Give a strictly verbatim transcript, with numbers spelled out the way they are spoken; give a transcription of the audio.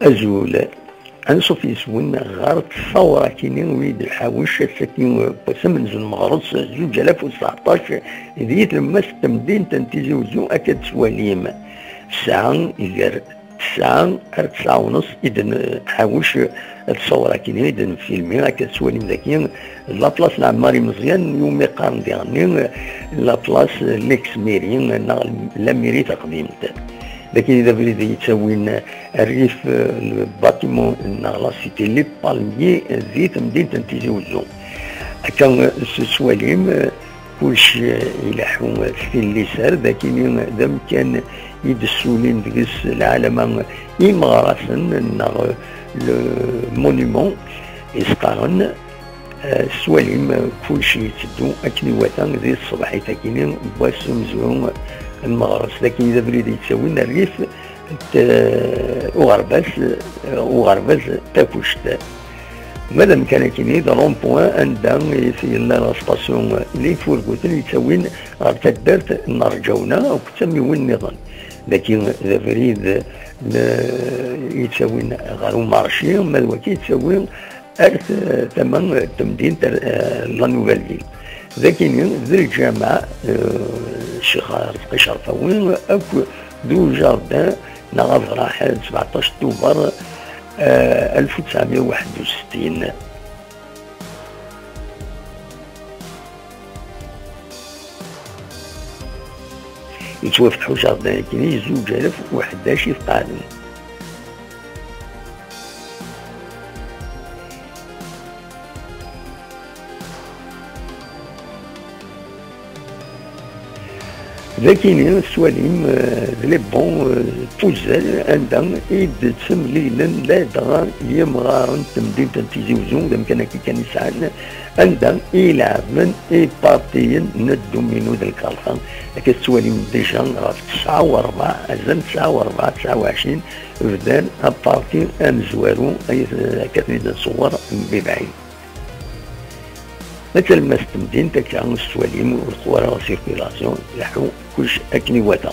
Azul. Ansuf yes-wen ɣer tṣawra-kini i d-nḥawec ass-agi n wass amenzu n Meɣres zuǧ alaf u tseɛṭac di tlemmast n temdint n Tizi Uzzu, akka d-tettwalim. Tesɛa iger tesɛa ar tesɛa u nus i d-nḥawec tṣawra-kini i d-nfilmi, akka d-tettwalim daki la place n Ɛemmar Imeẓyan, iwumi qqaren diɣenni la place Lex Mairie neɣ la mairie taqdimt. Dagi d abrid yettawin rrif, eh, le bâtiment neɣ la cité Les Palmiers di temdint n Tizi Uzzu. Akka s ttwalim, eh, kullec, eh, ileḥḥu s tillisar, dagini d amkan i d-ssulin deg-s lɛalama imeɣrasen neɣ le monument i s-qqaren. Eh, s ttwalim, eh, kullec yetteddu akken iwata di tṣebḥit-agi n wass umezwaru n Meɣres. Dagi d abrid yettawin rrif t-, uɣerbaz, eh, uɣerbaz Takuct. Ma d amkan akini d rond-point anda i yella la station n yifurguten yettawin ɣer taddart n Rǧawna akked tamiwin nniḍen. Dagi d abrid n-, yettawin ɣer umarci, ma d waki yettawin ar t-, tama n temdint, ar, eh, la Nouvelle Ville. Dagini d lǧameɛ, eh, Ccix Rezqi Cerfawi akk d ujardin neɣ abraḥ n sbeɛṭac Tubeṛ, eh, alef u tesɛemya u waḥed u settin. Yettwafteḥ ujardin-agi i zuǧ alaf u ḥdac ifqaɛen. Dagini tettwalim, eh, d les bancs, eh, n wuzzal anda i d-ttemlilen ladɣa yimɣaren n temdint n Tizi Uzzu, d amkan-agi kan i sɛan, anda i leɛben ipartiyen n dduminu d lkarṭa. Akka tettwalim déjà ɣef tesɛa u ṛebɛa, azal n tesɛa u ṛebɛa, tesɛa u ɛecrin, bdan aparti amezwaru, ay-, akka ten-id-nṣewwer mebɛid. Ma d talemmast n temdint, akka s ttwalim ur teqqur ara circulation, leḥḥu kullec akken iwata.